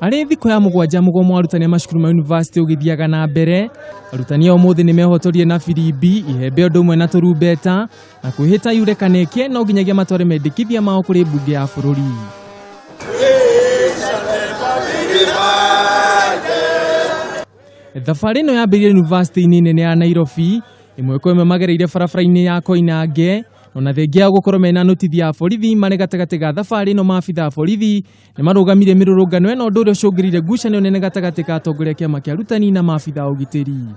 Arĩ thikũ ya mũgwanja mũgomo wa arutani a macukuru ma yunivasĩtĩ ũgĩthiaga na mbere, arutani a ũmũthĩ nĩ mehotorire na birimbi, ihembe ũndũ ũmwe na tũrumbeta, na kwĩhĩta yure kana ĩke no nginyagia matware mendekithia mao kũrĩ mbunge ya bũrũri. Thabarĩ ĩno yambĩrĩirie yunivasĩtĩ-inĩ nene ya Nairobi, ĩmwe kwa ĩmwe magereire barabara-inĩ ya Koinange, ona thengia ya gũkorwo mena notithi ya borithi marĩ gatagatĩ ga thabarĩ ĩno maabitha a borithi nĩ marũgamirie mĩrũrũngano ĩno ũndũ ũrĩa ũcũngĩrĩire ngucanio nene gatagatĩ ka atongoria a kĩama kĩa arutani na maabitha a ũgitĩri.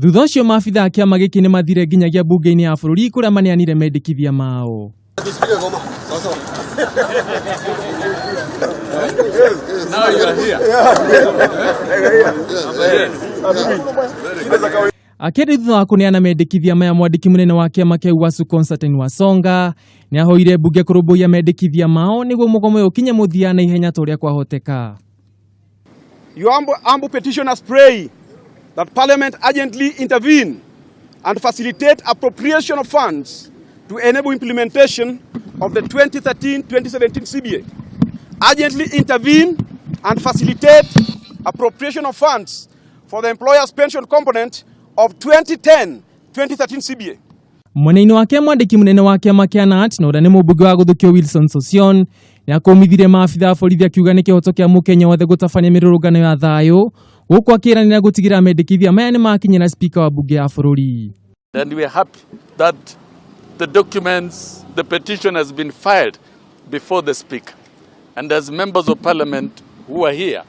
Thutha ũcio maabitha a kĩama gĩkĩ nĩ mathire nginyagia mbunge-inĩ ya bũrũri kũrĩa maneanire mendekithia mao. Akĩaria thutha wa kũneana mendekithia maya mwandĩki mũnene wa kĩama kĩa UASU Constantine Wasonga nĩ ahoire mbunge kũrũmbũiya mendekithia mao nĩguo mũgomo ũyũ ũkinye mũthia na ihenya ta ũrĩa kwahoteka. Your humble, humble petitioners pray that Parliament urgently intervene and facilitate appropriation of funds to enable implementation of the 2013-2017 CBA. Urgently intervene and facilitate appropriation of funds for the employer's pension component of 2010-2013 CBA. Mwena-inĩ wake mwandĩki mũnene wa kĩama kĩa KNUT na ũrĩa nĩ mũmbunge wa Gũthũkio Wilson Sossion nĩ akũmithirie maabitha a borithi akiuga nĩ kĩhoto kĩa mũkenya wothe gũtabania mĩrũrũngano ya thayũ gũkũ akĩranĩra gũtigĩrĩra mendekithia maya nĩ makinyĩra spika wa mbunge ya bũrũri. And we are happy that the documents, the petition has been filed before the Speaker. And as members of Parliament who are here,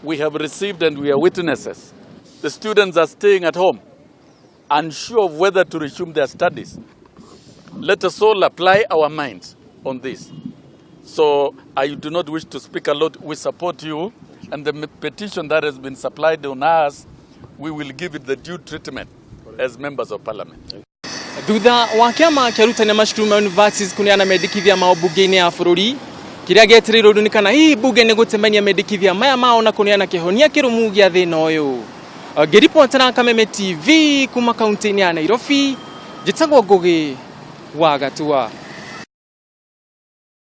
we have received and we are witnesses. The students are staying at home, unsure of whether to resume their studies. Let us all apply our minds on this. So I do not wish to speak a lot. We support you, and the petition that has been supplied on us, we will give it the due treatment as members of Parliament. Thutha wa kĩama kĩa arutani a macukuru ma universities kũneana mendekithia mao mbunge-inĩ ya bũrũri, kĩrĩa gĩetereirwo rĩu nĩ kana hihi mbunge nĩ gũtemania mendekithia maya mao na kũneana kĩhonia kĩrũmu gĩa thĩna ũyũ. Ngĩribotera Kameme TV kuma kaunti-inĩ ya Nairobi, njĩtagwo Ngũgĩ wa Gatua.